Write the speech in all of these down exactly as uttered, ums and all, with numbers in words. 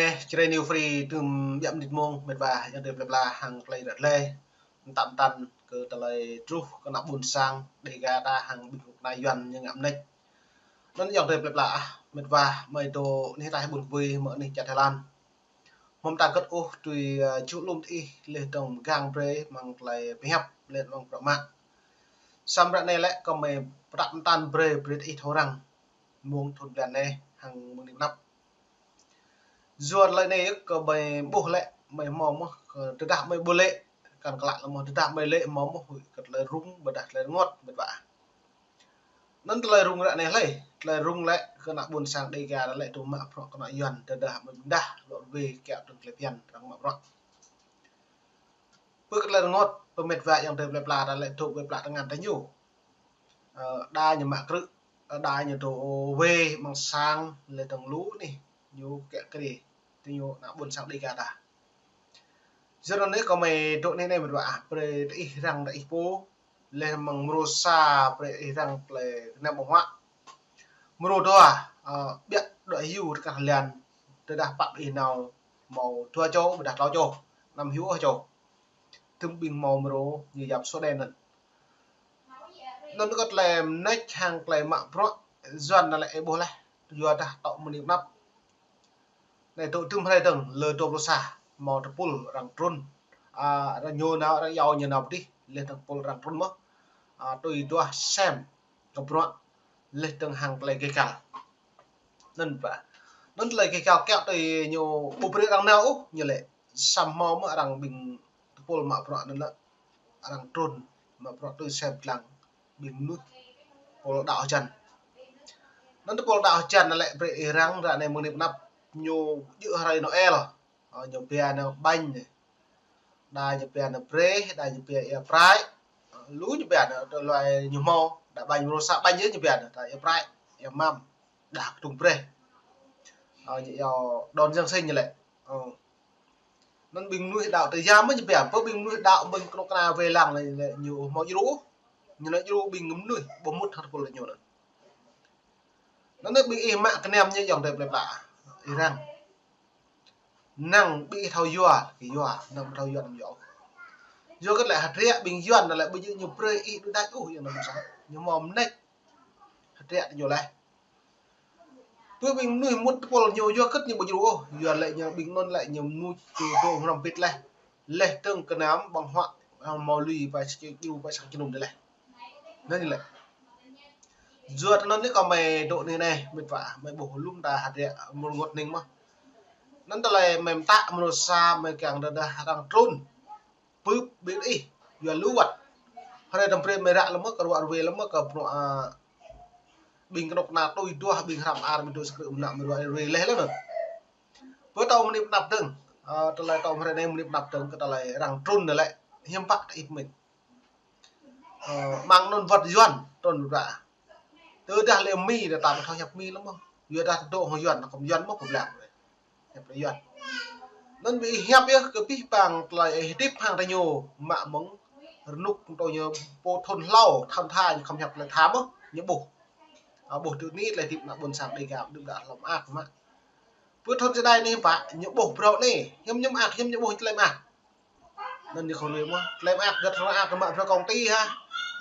Ơ, čơđai New Free tơm biă mơnit mông, mĕt wa, ayŏng adơi plơi pla hăng tơlơi ră lĕ. Mơtam mơtam kơ tơlơi truh kơ ană ƀôn sang Dêga ta hăng ƀing kơnuk kơna Yuan ñu ngă mơneč. Anŭn ayŏng adơi plơi pla ah, mĕt wa, mơi dŏ anih ta ƀun kơbui, mơi anih čar Thái Lan. Hmâo ta gơ̆t ôh tui, ơ, čuh lŏm tơ ih leh dơ̆ng mơgang brơi mơ̆ng tơlơi pơhiăp leh dơ̆ng bruă mă. Samơ̆ ră anai lĕ kơ mơi pơtă mơtam brơi brơi tơ ih thâo răng mơ̆ng thun blan anai hăng mơ̆ng anăp. Yua tơlơi anai kơ mơi ƀuh lĕ, mơi hmâo mơ̆, kơ tơdah mơi ƀu lĕ, kăn klă lĕ mơ̆, tơdah mơi lĕ hmâo mơ̆, kơ tơlơi rŭng, ƀôdah tơlơi rơngot, mĕt wa. Anŭn tơlơi rŭng ră anai hlơi, tơlơi rŭng lĕ kơ ană ƀôn sang Dêga lĕ dŏ mă bruă kơ ană Yuan, tơdah mơi ƀơdah, lŏn wê kiaŏ tơlơi phiăn, arăng mă bruă. Pơ kơ tơlơi rơngot, pơ mĕt wa ayŏng adơi plơi pla ta lĕ dŏ wê pla tơngan ta ñu. Ơ, đa ñu mă krư̆, ơ, đa ñu dŏ wê mơ̆ng sang leh dơ̆ng lu anih, ñu kiaŏ kri, tơ ñu ană ƀôn sang Dêga ta. Yua anŭn kơ mơi dŏ anih anai mĕt wa ah, brơi tơ ih răng tơ ih pô, leh mơ̆ng mrô sa brơi ih răng tơlơi kơnăm ƀơ̆ng huă. Mrô dua, ơ, biă dŏ hyu tơ kah lan, tơdah pap ih nao hmâo dua čô, ƀôdah klâo čô, anăm hyu ôh čô. Tơm ƀing hmâo mrô ñu yap sô đen anŭn. Anŭn kơ tơlơi mơneč hăng tơlơi mă bruă Yuan anŭn lĕ ih ƀuh leh, yua dah tŏ mơni mơnăp. Anai dŏ tơm hrơi dơ̆ng lơ dua pluh sa, hmâo tơpul arăng trŭn. A, arăng ñu nao, arăng iâu ñu nao pơ adih, leh dơ̆ng tơpul arăng trŭn mơ̆. A, tui duah sem kơ bruă, leh dơ̆ng hăng tơlơi gêh gal. Anŭn ƀă. Anŭn tơlơi gêh gal kiaŏ tui ñu ƀu brơi arăng nao ôh, ñu lĕ. Samơ̆ hmâo mơ̆ arăng ƀing tơpul mă bruă anŭn lĕ. Arăng trŭn mă bruă tui sem lăng ƀing mơnuih tơpul đaŏ hơjăn. Anŭn tơpul đaŏ hơjăn anŭn lĕ brơi ih răng ră anai mơni mơnăp ñu djơ̆ hrơi Noel. Ơ, ñu pia anŭn ƀañ anai. Đa ñu pia anŭn breh, đa ñu pia ia prăi. Ơ, lu ñu pia anŭn tơlơi ñu hmâo, đa ƀañ mrô sa ƀañ yơh ñu pia anŭn, đa ia prăi, ia măm, đa kơdŭng breh. Ơ, ñu iâu đón Giáng sinh ñu lĕ. Ơ. Anŭn ƀing mơnuih đaŏ tơ yam mơ̆ ñu pia, pơ ƀing mơnuih đaŏ ƀing kơnuk kơna wai lăng lĕ, lĕ ñu hmâo djru, ñu nao djru ƀing mơnuih ƀu mŭt hăng tơpul ñu anŭn. Anŭn ƀing ih mă kơnăm ñu ayŏng adơi plơi pla. Ih răng. Năng ƀing ih thâo yua, kơ yua, năng ƀu thâo yua anăm yua. Yua kơ lĕ hơdră ƀing Yuan anŭn lĕ ƀu djơ̆ ñu brơi ih đuaĭ đač ôh ayŏng adơi mơnuih. Ñu hmâo mơneč. Hơdră tơ ñu leh. Pơ ƀing mơnuih mŭt tơpul ñu yua kơ ñu ƀu djru ôh. Yua lĕ ñu ƀing anŭn lĕ ñu mŭt tơ dŏ hrŏm bĭt leh. Leh dơ̆ng kơnăm ƀơ̆ng huă, hmâo lui ƀai sa čô djru ƀai sa čô jơnum dih leh. Anŭn lĕ. Yua tơ anŭn kơ mơi dŏ anih anai, mĕt wa, mơi ƀuh lŏm ta hơdră mơ̆ng rơngot hning mơ̆. Anŭn tơlơi mơi mơtă mrô sa mơi kiăng tơdah arăng trŭn. Pưp ƀing ih, yua lu wơ̆t. Hrơi tơm brơi mơi ră lơ̆m mơ̆, kơ ruă ruai lơ̆m mơ̆, kơ bruă, a, ƀing kơnuk kơna tui duah, ƀing hrăm ar, ƀing dŏ sơkrư̆ mơnă mơi ruă ruai leh leh anŭn. Pơ tŏ mơni mơnăp dơ̆ng, ơ, tơlơi tŏ hrơi anai mơni mơnăp dơ̆ng, kơ tơlơi arăng trŭn anŭn lĕ, hiư̆m pă tơ ih pơmĭn. Ơ, mơ̆ng anŭn wơ̆t Yuan, trŭn ră. Tơdah lĕ Mi, dah ta ƀu thâo hiăp Mi lơ̆m mơ̆. Yua dah tơdŏ hăng Yuan, kơ Yuan mơ̆ kơ blang. Hiăp tơ Yuan. Anŭn ƀing ih hiăp yơh kơ pih pang tơlơi ih hơdip hăng tơ ñu mă mơ̆ng rơnŭk tơ ñu pô thun hlâo, tham tha, ñu khŏm hiăp tơlơi tha mơ̆, ñu ƀuh. A, ƀuh tơ anai tơlơi hơdip ană ƀôn sang Dêga, hơdip đa hlâo mơak mă. Pơ thun čơđai anai pă, ñu ƀuh phrâo anai, hiư̆m ñu mơak, hiư̆m ñu ƀuh tơlơi mơak. Anŭn ñu khŏm ruai mơ̆, tơlơi mơak gơ̆t hrŏng ak mă phrâo kông ti ha,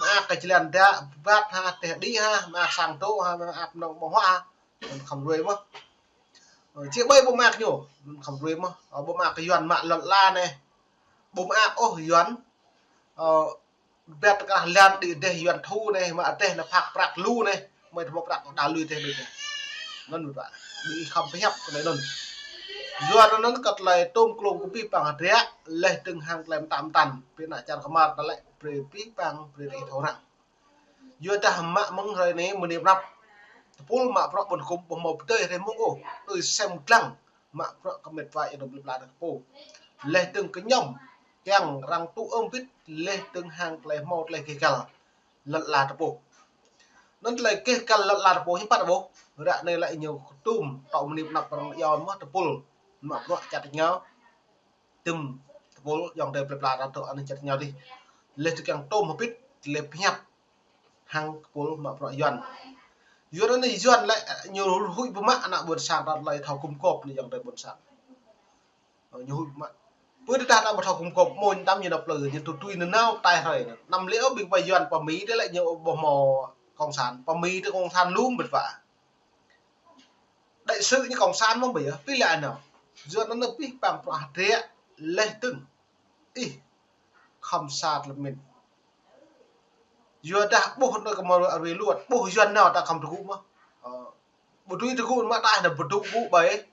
mơak kơ jơlan đa, ƀat ha, teh đĭ ha, mơak sang dŏ ha, mơak mơnơ̆ng ƀơ̆ng huă ha. Anŭn khŏm ruai mơ̆. Ơ, či ƀai ƀu mơak ñu, anŭn khŏm ruai mơ̆. Ơ, ƀu mơak kơ Yuan mă lŏn ala anai. Ƀu mơak ôh Yuan. Ơ, ƀiă tơ kah lan đĭ dêh Yuan thu anai, mă dêh anai phak prăk lu anai. Mơi tơmŏ prăk đa lui dêh lui dêh. Anŭn ƀă. Ƀing ih khŏm pơhiăp kơ anai anŭn. Yua anŭn kơ tơlơi tôm klôm kơ pih pang hơdră, leh dơ̆ng hăng tơlơi mơtam mơtam. Pih ană čar kơmar ta lĕ, brơi pih pang, brơi ih thâo răng. Yua dah mă mơ̆ng hrơi anai mơni mơnăp. Tơpul mă bruă ƀôn hgŭm ƀu hmâo pơdơi hrơi mông ôh. Tui sem lăng mă bruă kơ mĕt wa ayŏng adơi plơi pla ta kơ pô. Leh dơ̆ng kơ ñăm, kiăng arăng tŭ ơm bĭt, leh dơ̆ng hăng tơlơi hmâo tơlơi gêh gal lŏn ala ta pô. Anŭn tơlơi gêh gal lŏn ala ta pô hiư̆m pă ta ƀuh. Ră anai lĕ ñu kơtum, tŏ mơni mơnăp arăng iâu mơ̆ tơpul mă bruă čăt rơngiao. Tơm tơpul ayŏng adơi plơi pla ta dŏ anih čăt rơngiao dih. Leh tơ kiăng tôm hơbĭt, leh pơhiăp hăng tơpul mă bruă Yuan. Yuan anai Yuan lĕ ñu huĭ pơmă ană ƀôn sang ta tơlơi thâo gum gôp anai ayŏng adơi ƀôn sang. Ơ, ñu huĭ mă. Pơ tơdah ta ƀu thâo gum gŏp mơ̆n, tam ñu nao plư, ñu tui tui nanao tai hrơi. Năm lĕ ôh ƀing pơ Yuan pơ Mi tơ lĕ ñu ƀu hmâo cộng sản. Pơ Mi tơ cộng sản lum ƀĕt wa. Đại sứ ñu cộng sản mơ̆n ƀơi yơh, pĭ lĕ anŭn. Yuan anŭn pĭ păng prŏng hơdră leh tưng. Ih, khŏm sat lĕ mĭn. Yua dah ƀuh anŭn kơ mơ̆ arui luăt, ƀuh Yuan nao ta khŏm tơgŭ mơ̆. Ơ, ƀu tui tơgŭ mă ta anŭn ƀu tơgŭ ƀơi.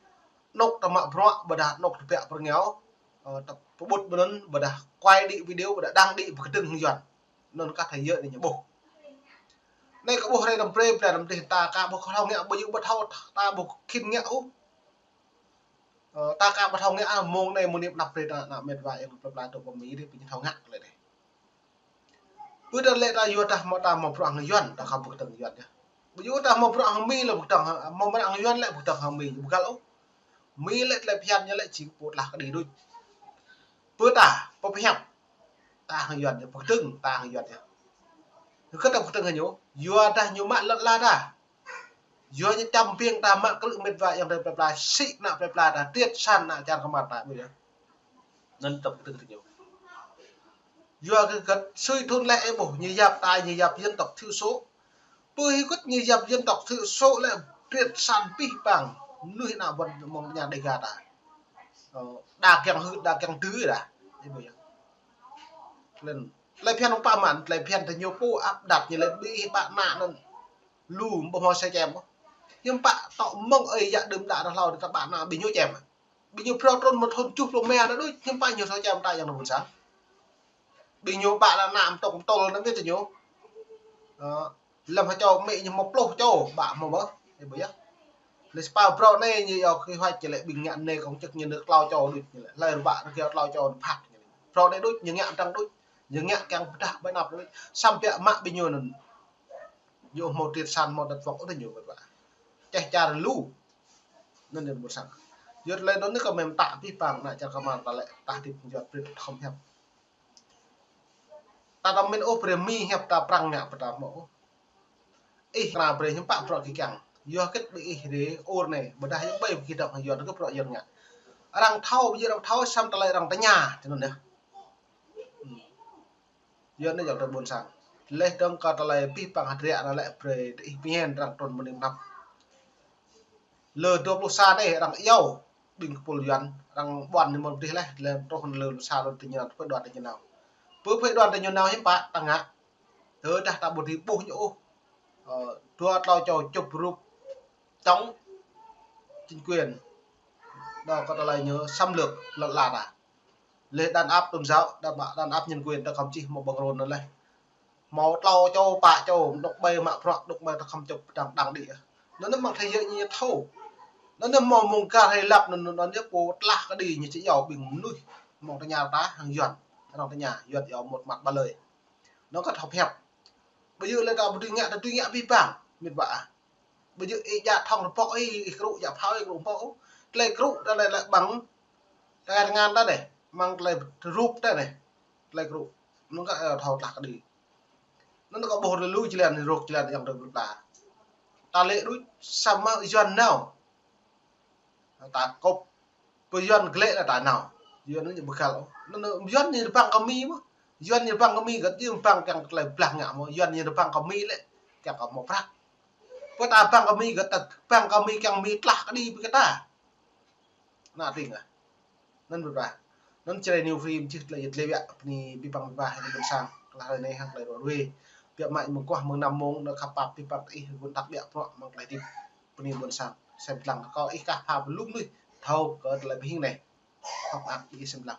Anŏk ta mă bruă, ƀôdah anŏk ta pĕk pơrngeo. Ơ, ta pơƀut ƀơi anŭn, ƀôdah quay đĭ video, ƀôdah đăng đĭ pơkơdơ̆ng hăng Yuan. Anŭn kah thâo yơh anai ñu ƀuh. Anai kơ ƀuh rai đăm brơi, brơi đăm dih ta ka ƀu thâo ngă, ƀu yua ƀu thâo, ta ƀu khĭn ngă ôh. Ơ, ta ka ƀu thâo ngă, mơ̆ng anai mơ̆ng anai pơnăp brơi ta ană mĕt wa yang plơi pla tơ pơ Mi dih, ƀing ñu thâo ngă lĕ dih. Pơ tơdah lĕ ta yua dah hmâo ta hmâo bruă hăng Yuan, ta khŏm pơkơdơ̆ng Yuan yơh. Ƀu yua dah hmâo bruă hăng Mi lĕ pơkơdơ̆ng hăng, hmâo bruă hăng Yuan lĕ pơkơdơ̆ng hăng Mi, ƀu găl ôh. Mi lĕ tơlơi phiăn ñu lĕ jing pô tlah kơđi đôč. Pơ ta, pơhiăp. Ta hăng Yuan yơh, pơkơdơ̆ng ta hăng Yuan yơh. Hơget ta pơkơdơ̆ng hăng ñu, yua dah ñu mă lŏn ala ta. Yua ñu čăm ƀing ta mă krư̆ mĕt wa yang rai plơi pla, sĭ ană plơi pla ta, triệt sản ană čar kơmar ta, ƀu yơh. Anŭn ta pơkơdơ̆ng hăng ñu. Yua kơ hơget sui thun lĕ ih ƀuh, ñu yap ta, ñu yap dân tộc thiểu số. Pơ hơget ñu yap dân tộc thiểu số lĕ triệt sản pĭ păng mơnuih ană ƀôn mơ̆ng tơña Đêga ta. Ơ, đa kiăng hưt, đa kiăng tư̆ dah. Ih ƀuh yơh. Lĕn, tơlơi phiăn ƀu pă mơ̆n, tơlơi phiăn tơ ñu pô áp đặt ñu lĕ ƀing ih ƀă ană anŭn. Lu ƀu hmâo sa čem. Hiư̆m pă tŏ mơ̆ng ơi yă đưm đă rơhlâo ta ƀă ană ƀing ñu čem. Ƀing ñu phrâo trŭn mơ̆ thun tơjuh pluh rơma anŭn đôč, hiư̆m pă ñu thâo čem ta yang anŭn ƀôn sang. Ƀing ñu ƀă ană mơtŏk mơtŏl anŭn ƀiă tơ ñu. Ơ, lăm hơčâo mĕ ñu hmâo pluh čô, ƀă hmâo mơ̆. Ih ƀuh yơh. Lĕ sa pă phrâo anai ñu yua kơ hoač lĕ ƀing ngă anai kông čĕk ñu nao klâo čô đôč ñu lĕ. Hlơi rơbă rơgao klâo čô anŭn phat ñu lĕ. Phrâo anai đôč, ñu ngă mơtrang đôč. Ñu ngă kiăng pơdah ƀơi anăp đôč. Samơ̆ biă mă ƀing ñu anŭn. Ñu hmâo triệt sản hmâo đặt vòng ôh ñu mĕt wa. Čeh čar lu. Anŭn ñu ƀôn sang. Yua tơlơi anŭn anai kơ mĕm ta pĭ păng ană čar kơmar ta lĕ ta hơdip yua brơi khŏm hiăp. Ta tơ mĭn ôh brơi Mi hiăp ta Prăng ngă pơ ta hmâo ôh. Ih kơna brơi hiư̆m pă bruă kih kiăng. Yua hơget ƀing ih rai ur anai, ƀôdah yang ƀai pơkơdơ̆ng hăng Yuan kơ bruă Yuan ngă. Arăng thâo, ƀu djơ̆ arăng thâo, samơ̆ tơlơi arăng tơña, tui anŭn yơh. Hm. Yuan anai yua tơ ƀôn sang. Leh dơ̆ng kơ tơlơi pĭ păng hơdră anŭn lĕ brơi ih pơñen arăng trŭn mơ̆ng anai pơnăp. Lơ dua pluh sa anai arăng iâu ƀing kơpul Yuan, arăng ƀuăn ñu mơ̆ng dih leh, leh truh lơ pluh sa lơ tơ ñu nao, phái đoàn tơ ñu nao. Pơ phái đoàn tơ ñu nao hiư̆m pă ta ngă. Tơdah ta ƀu dưi ƀuh ñu ôh. Ơ, dua klâo čô chụp rup chống chính quyền. Đó có tơlơi ñu xâm lược lŏn ala ta. Leh đàn áp tôn giáo, đàn, đàn áp nhân quyền ta khŏm čih hmâo băng rôn anŭn leh. Hmâo klâo čô, pă čô, anŏk ƀai mă bruă, anŏk ƀai ta khŏm čŏp pơdrăng đăng đĭ. Anŭn anai mơ̆ng thế giới ñu thâo. Anŭn anai hmâo mơ̆ng kar hrơi lăp anŭn, anŭn anai pô tlah kơđi ñu či iâu ƀing mơnuih. Mơ̆ng tơña ta hăng Yuan, arăng tơña Yuan iâu một mặt ba lời. Anŭn kơ thâo pơhiăp. Ƀu djơ̆ lĕ ta ƀu dưi ngă, ta dưi ngă pĭ păng, mĕt wa. Ƀu djơ̆ ih djă thŏng rơbŏk ih, ih krŭ djă phao ih krŭ rơbŏk. Tơlơi krŭ ta lĕ lĕ ƀăng tơngan ta anai, mơ̆ng tơlơi rup ta anai. Tơlơi krŭ. Anŭn kơ, ơ, thâo tlah kơđi. Anŭn kơ ƀuh lu jơlan, rŏk jơlan yang dơ̆ng pla. Ta lĕ đôč samơ̆ Yuan nao. Ta kŏp. Pơ Yuan glĕ lĕ ta nao. Yuan anai ñu ƀu găl ôh. Anŭn, anŭn Yuan ñu rơbang kơ Mi mơ̆. Yuan ñu rơbang kơ Mi hơget ñu rơbang kiăng tơlơi blah ngă mơ̆. Yuan ñu rơbang kơ Mi lĕ kiăng kơ hmâo prăk. Pơ ta rơbang kơ Mi hơget ta rơbang kơ Mi kiăng Mi tlah kơđi ƀing ta. Anai tĭng ah. Anŭn ƀu ƀah. Anŭn Jrai New Free mơčih tơlơi yơh tơlơi biă bơni pĭ păng ƀah hăng ƀôn sang. Klah hrơi anai hăng tơlơi ră ruai. Biă mă mơguah mơ̆ng năm mông anŭn khăp pap pĭ păng ih gun tak biă prŏk mơ̆ng tơlơi hơdip. Bơni ƀôn sang. Sem lăng kơ ih kah pha pơlŭm nuih. Thâo kơ tơlơi pơhing anai. Hŏk ak ƀing ih sem lăng.